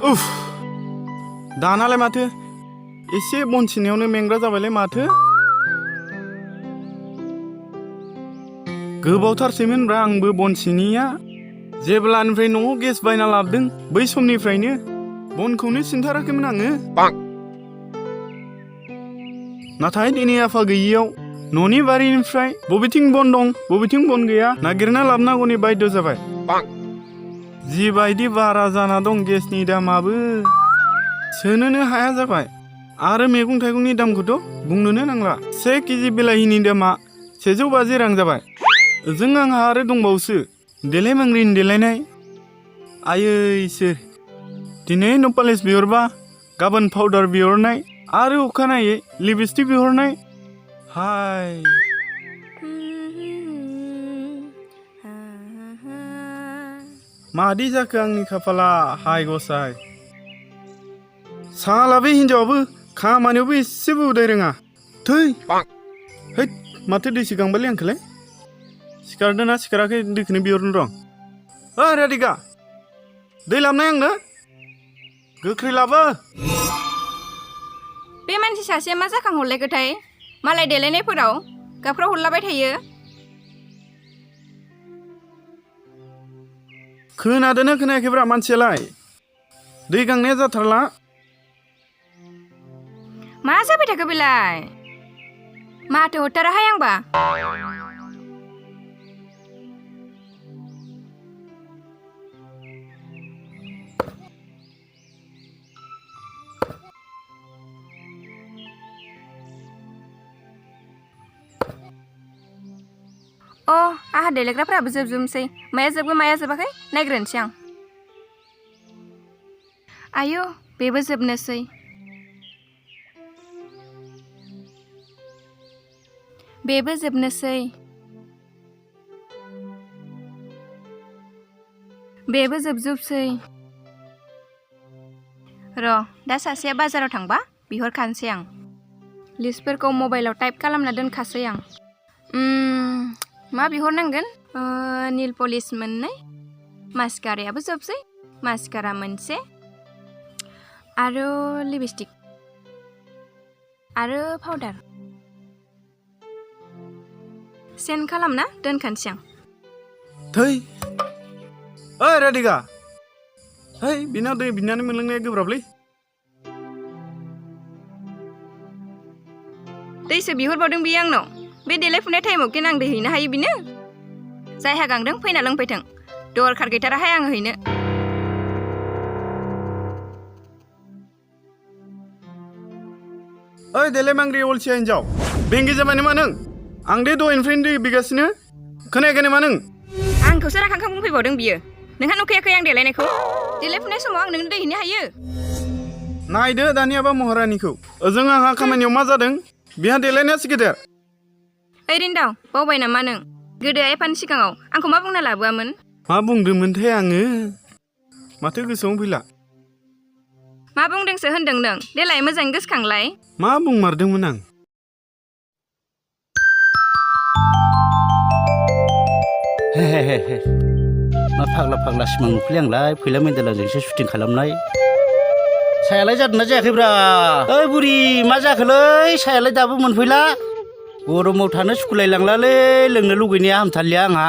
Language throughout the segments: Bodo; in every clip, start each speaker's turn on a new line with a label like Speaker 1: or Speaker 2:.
Speaker 1: उफ दानालाय माथो एसे बन सिनायावनो मेंग्रा जाबायलाय माथो गोबावथारसैमोनब्रा आंबो बन सिनिया जेब्लानिफ्राय न'आव गेस बायना लाबोदों बै समनिफ्रायनो बनखौनो सिनथाराखैमोन आङो नाथाय दिनै आफा गैयियाव न'नि बारिनिफ्राय बबेथिं बन दं बबेथिं बन गैया नागिरना लाबोनांगौनि बायद' जाबाय जिबायदि बारा जाना दं गेसनि दामाबो सोनोनो हाया जाबाय आरो मैगं थाइगंनि दामखौथ' बुंनोनो नांला 1 केजि बिलाहिनि दामा 150 रां जाबाय जों आंहा आरो दंबावोसो देलाय मांग्रिनि देलायनाय आयैसो दिनै न'पालिस बिहरबा गाबोन पाउडार बिहरनाय आरो अखानायै लिपस्टिक बिहरनाय हाय मादि जाखो आंनि खाफाला हाय गसाय साला बे हिनजावाबो खामानियावबो एसेबो उदाय रोङा थै हैद माथो दै सिगांबायलै आंखौलाय सिखारदोंना सिखाराखै दैखौनो बिहरनो र' ओइ राधिका दै लाबनाय आंनो गोख्रै लाबो
Speaker 2: बे मानसि सासेया मा जाखांहरलायखोथाय मालाय देलायनायफोराव गाबफ्राव हरलाबाय थायो
Speaker 1: खोनादोंना खोनायाखैब्रा मानसियालाय दै गांनाया जाथारला
Speaker 2: मा जाबाय थाखो बेलाय माथो हरथाराहाय आंबा आहा देलायग्राफ्राबो जोबजोबनोसै माया जोबगोन माया जोबाखै नायग्रोनोसै आं आयौ बेबो जोबनोसै बेबो जोबनोसै बेबो जोबजोबसै र' दा सासेया बाजाराव थांबा बिहरखानोसै आं लिस्टफोरखौ मबाइलाव टाइप खालामना दोनखासै आं मा बिहरनांगोन नील पलिश मोननै मास्कारायाबो जोबसै मास्कारा मोनसे आरो लिपस्टिक आरो पाउडार सेन्ड खालामना दोनखानोसै आं
Speaker 1: थै ओइ राधिका है बिनाव दै बिनानै मोनलोंनाया गोब्राबलै
Speaker 2: दैसो बिहरबावदों बियो आंनाव बे देलायफुनाय टाइमाव केन आं दै हैनो हायो बिनो जायहा गांदों फैना लोंफैथों दरखार गैथाराहाय आङो हैनो
Speaker 1: ओइ देलाय मांग्रि अलसिया हिनजाव बेंगे जाबाय नामा नों आं दे दहायनिफ्रायनो दै बिगासिनो खोनायाखै नामा नों
Speaker 2: आंखौसो राखांखां बुंफैबावदों बियो नोंहा नुखायाखै आं देलायनायखौ देलायफुनाय समाव आं नोंनो दै हैनो हायो
Speaker 1: नायदो दानियाबा महारानिखौ ओजों आंहा खामानियाव मा जादों बिहा देलायनायासो गेदेर
Speaker 2: ओइ रिन्दाव बावबाय नामा नों गोदो एफानि सिगाङाव आंखौ मा बुंना लाबोआमोन
Speaker 1: मा बुंदोंमोनथाय आङो माथो गोसोआव फैला
Speaker 2: मा बुंदोंसो होनदों नों देलाय मोजाङै गोसोखांलाय
Speaker 1: मा बुंमारदोंमोन आं
Speaker 3: मा फाग्ला फाग्ला सिमां नुखोलै आंलाय फैला मेन्देलाजोंसो शुटिं खालामनाय सायालाय जादोंना जायाखैब्रा ओइ बुरि मा जाखोलै सायालाय दाबो मोनफैला गरमाव थानो सुखुलायलांलालै लोंनो लुगैनाया हामथारलिया आंहा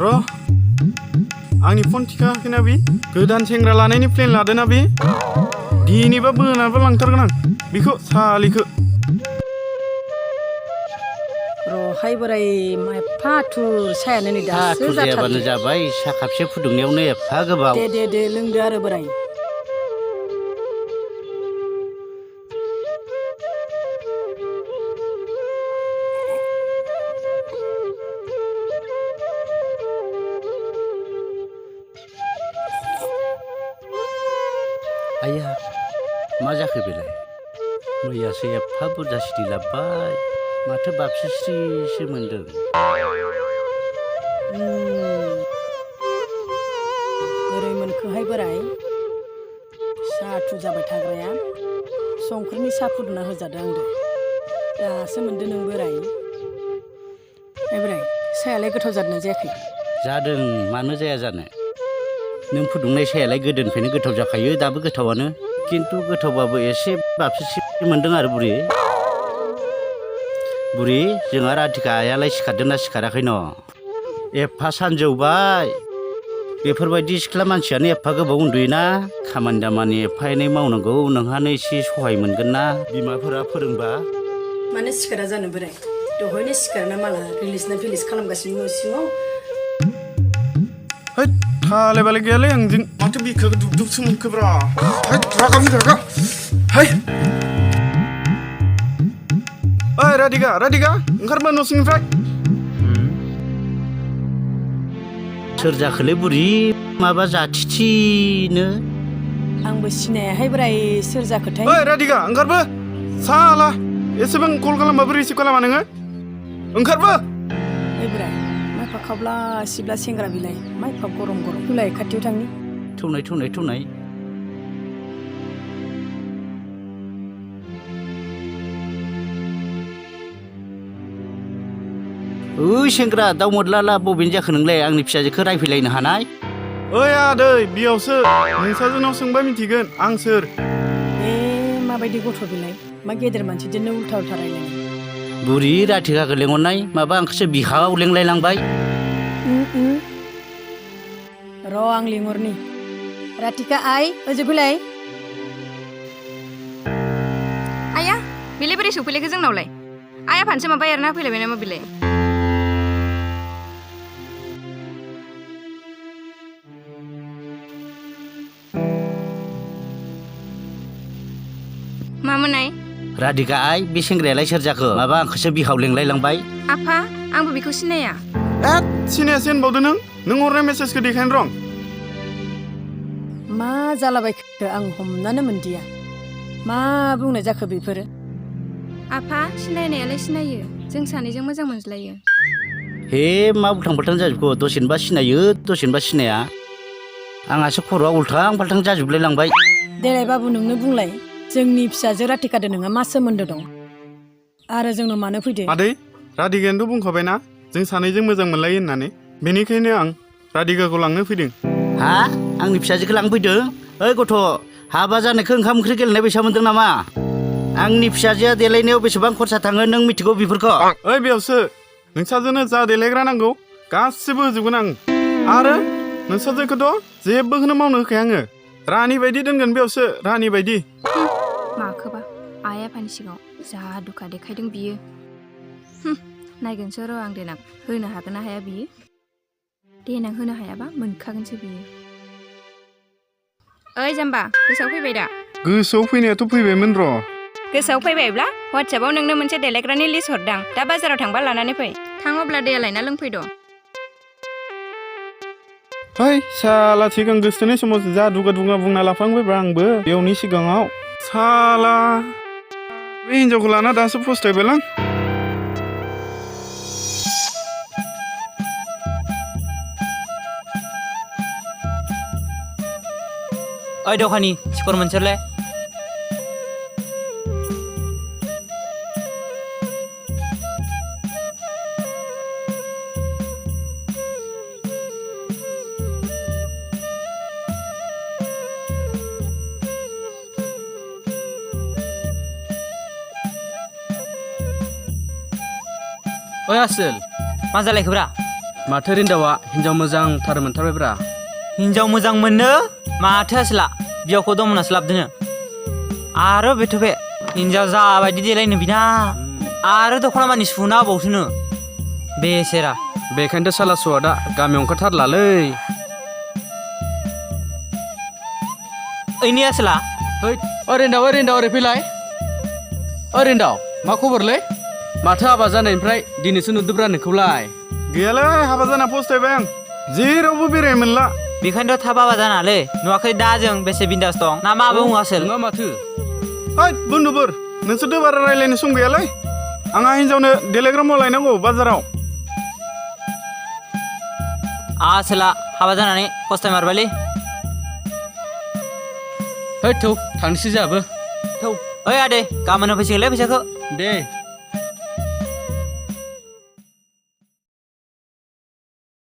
Speaker 1: र' आंनि फन थिखाङाखैना बे गोदान सेंग्रा लानायनि प्लेन लादोंना बे दिनैबा बोनाबो लांथारगोन आं बेखौ सालिखौ
Speaker 4: रहाय बोराय मा एफा आथुर सायानो नै दासो
Speaker 3: जाथारबानो जाबाय सा खापसे फुदुंनायावनो एफा गोबाव
Speaker 4: दे लोंदो आरो बोराय
Speaker 3: आया मा जाखो बेलाय मैयासो एफा बुरजा सिथि लाबबाय माथो बाबसिस्रिसो मोनदों
Speaker 4: बोरै मोनखोहाय बोराय सा आथुर जाबाय थाग्राया संख्रिनि सा फुदुंना होजादों आंदो दासो मोनदो नों बोराय बोराय सायालाय गोथाव जादोंना जायाखै
Speaker 3: जादों मानो जाया जानो नों फुदुंनाय सायालाय गोदोनिफ्रायनो गोथाव जाखायो दाबो गोथावानो खिन्थु गोथावबाबो एसे बाबसिसि मोनदों आरो बुरि जोंहा राधिका आइयालाय सिखारदोंना सिखाराखै न' एफा सानजौबाय बेफोरबायदि सिख्ला मानसियानो एफा गोबाव उन्दुयोना खामानि दामानि एफा एनै मावनांगौ नोंहानो एसे सहाय मोनगोन ना बिमाफोरा फोरोंबा
Speaker 4: मानो सिखारा जानो बोराय दहायनो सिखारना माला रिलिजना फिलिस खालामगासिनो न' सिङाव
Speaker 1: है थाले बाले गैयालै आंजों माथो बिखाखौ दुब सोमोनखोब्रा है रागा है ओइ राधिका ओंखारबा न' सिंनिफ्राय
Speaker 3: सोर जाखोलै बुरि माबा जाथिथिनो
Speaker 4: आंबो सिनायाहाय बोराय सोर जाखोथाय
Speaker 1: ओइ राधिका ओंखारबो साला एसेबां कल खालामबाबो रिसिभ खालामा नोङो ओंखारबो
Speaker 4: ओइ बोराय माइफा खावब्ला सिब्ला सेंग्रा बिलाइ माइफा गरम फैलाय खाथियाव थांनि
Speaker 3: थौनाय ओइ सेंग्रा दाउ मोदलाला बबेनि जाखो नोंलाय आंनि फिसाजोखौ रायफैलायनो हानाय
Speaker 1: ओइ आदै बेयावसो नोंसाजोनाव सोंबा मिथिगोन आं सोर
Speaker 4: माबायदि गथ' बिलाइ मा गेदेर मानसिजोंनो उल्था रायलायनाय
Speaker 3: बुरि राधिकाखौ लेंहरनाय माबा आंखौसो बिहाव लेंलायलांबाय
Speaker 4: र' आं लिंहरनि राधिका आइ ओजों फैलाय
Speaker 2: आया बेलाय बोरै सफैलायखो जोंनावलाय आया फानसो माबा एरना फैलायबाय नामा बेलाय मामोननाय
Speaker 3: राधिका आइ बे सेंग्रायालाय सोर जाखो माबा आंखौसो बिहाव लेंलायलांबाय
Speaker 2: आफा आंबो बेखौ सिनाया
Speaker 1: सिनायासै होनबावदो नों हरनाय मेसेजखौ देखायनो रं
Speaker 4: मा जालाबायखो आं हमनानो मोनदिया मा बुंनाय जाखो बेफोरो
Speaker 2: आफा सिनायनायालाय सिनायो जों सानैजों मोजां मोनज्लायो
Speaker 3: हे मा उल्थां फाल्थां जाजोबखो दसेनोबा सिनायो दसेनोबा सिनाया आंहासो खर'आ उल्थां फाल्थां जाजोबलाय लांबाय
Speaker 4: देलाय बाबु नोंनो बुंलाय जोंनि फिसाजो राधिकादो नोंहा मा सोमोन्दो दं आरो जोंनाव मानो फैदो
Speaker 1: आदै राधिकायानोथ' बुंखाबायना जों सानैजों मोजां मोनलायो होननानै बेनिखायनो आं राधिकाखौ लांनो फैदों
Speaker 3: हा आंनि फिसाजोखौ लांफैदों ओइ गथ' हाबा जानायखौ ओंखाम ओंख्रि गेलेनाय बायसा मोनदों नामा आंनि फिसाजोआ देलायनायाव बेसेबां खरसा थाङो नों मिथिगौ बेफोरखौ
Speaker 1: ओइ बेयावसो नोंसाजोनो जा देलायग्रा नांगौ गासिबो होजोबगोन आं आरो नोंसाजोखौथ' जेबोखौनो मावनो होखाया आङो रानि बायदि दोनगोन बेयावसो रानि बायदि
Speaker 2: माखोबा आइ आफानि सिगाङाव जा दुखा देखायदों बियो नायगोनसो र' आं देनां होनो हागोन ना हाया बियो देनां होनो हायाबा मोनखागोनसो बियो ओइ जाम्बा गोसोआव फैबाय दा
Speaker 1: गोसोआव फैनायाथ' फैबायमोन र'
Speaker 2: गोसोआव फैबायब्ला वाट्सएपाव नोंनो मोनसे देलायग्रानि लिस्ट हरदां दा बाजाराव थांबा लानानै फै थाङोब्ला दैया लायना लोंफैद'
Speaker 1: है साला सिगां गोसोथोनाय समाव जा दुगा बुंना लाफ्लांबायब्रा आंबो बेयावनि सिगाङाव साला बे हिन्जावखौ लाना दासो फस्थायबायलां
Speaker 5: ओइ दखानि सिखर मोनसेलै
Speaker 6: ओइ आसोल
Speaker 5: मा जालायखोब्रा
Speaker 6: माथो रिन्दावा हिन्जाव मोजांथार मोनथारबायब्रा
Speaker 5: हिन्जाव मोजां मोननो माथो आसोला बियावखौ दंमोनासो लाबदोनो आरो बेथ' बे हिन्जाव जाबायदि देलायनो बिना आरो दख'ना मानि सुना होबावसोनो बेसेरा
Speaker 6: बेखायनोथ' सालासुआ दा गामियाव ओंखारथारलालै
Speaker 5: ओइनि आसोला
Speaker 6: है ओइ रिन्दाव ओरै फैलाय ओइ रिन्दाव मा खबरलै माथो हाबा जानायनिफ्राय दिनैसो नुदोब्रा नोंखौलाय
Speaker 1: गैयालै हाबा जाना फस्थायबाय आं जेरावबो बेरायनो मोनला
Speaker 5: बेखायनोथ' थाब हाबा जानालै नुवाखै दा जों बेसे बिन्दास दं ना मा बुङो आसोल
Speaker 6: नङा माथो
Speaker 1: ओइ बन्दुफोर नोंसोरथ' बारा रायलायनो सम गैयालै आंहा हिन्जावनो देलायग्रा मुवा लायनांगौ बाजाराव
Speaker 5: आसोला हाबा जानानै फस्थाय मारबायलै
Speaker 6: है थौ थांनोसै जोंहाबो
Speaker 5: थौ ओइ आदै गाबोन होफैसिगोनलै फैसाखौ
Speaker 6: दे